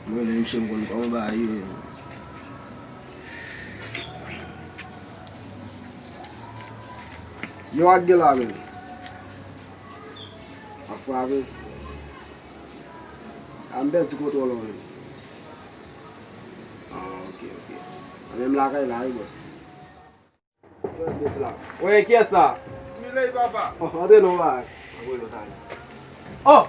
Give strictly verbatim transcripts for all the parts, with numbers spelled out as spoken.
Mwen menm, misye, m konn kòman bagay ye. Yo, ak gen la, men. Ap frape. A, m pèdi kontwòl ou menm. Ah, ok, ok. Mwen menm lakay la, wi, bòs. Wey, kiyès sa? Smiley, papa. Oh, antre non, ba. Oh,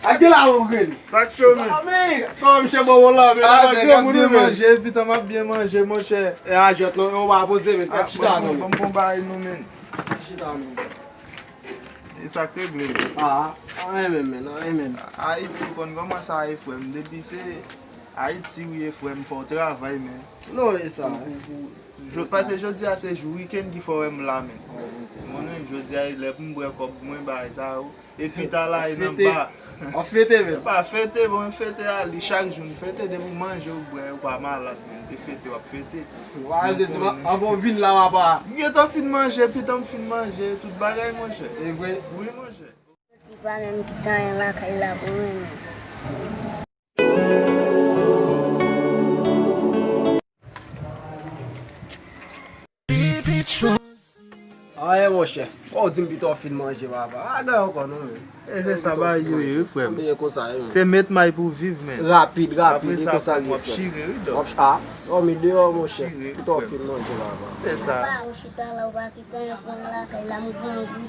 ak gen la ou rele. Sa k cho, men? Sa, men, kòman misye bon, bon la, men? Ah, nèg ap byen manje, epi tan m ap byen manje, monchè. E a jwèt non, yo pa poze, men. Ah, chita non, men. Ban m bon bagay non, men. Chita non. E sa k regle, men. Ah, anyen menm, men, anyen menm. Ayiti, ou konn kòman sa ye, frè m. Depi se Ayiti ou ye, frè m, fò w travay, men. Non, e sa. Ou, ou, ou, jò, paske jodi a se jou wikenn ki fè w wè m la, men. Mwen menm, jodi a, e lè pou m bwè kòb mwen, bagay sa yo. Epi ta la, e nan ba. W ap fete, men. E pa fete, bon, fete a, li chak jou m fete, depi w manje, w bwè, ou pa malad, men. Se fete, w ap fete. Ou pa vle di, anvan w vin la, w ap a. M gentan fin manje, epi tan m fin manje, tout bagay, monchè. E vre? Wi, monchè. Ti pa menm ki t anyen lakay la pou mwen menm. Anyen, monchè. Ou di m pito w fin manje, papa. A, gen ankò non, men. E se sa bagay yo ye, wi, frè m. Konbyen konsa, wi, men. Se met may pou viv, men. Rapid, rapid, e konsa l ye, frè m. W ap chire, wi, dòmi. W ap ch-, a, dòmi deyò, monchè. Pito w fin manje, papa. Se sa. Papa, ou chita la, ou pa kite anyen pou mwen lakay la, m grangou.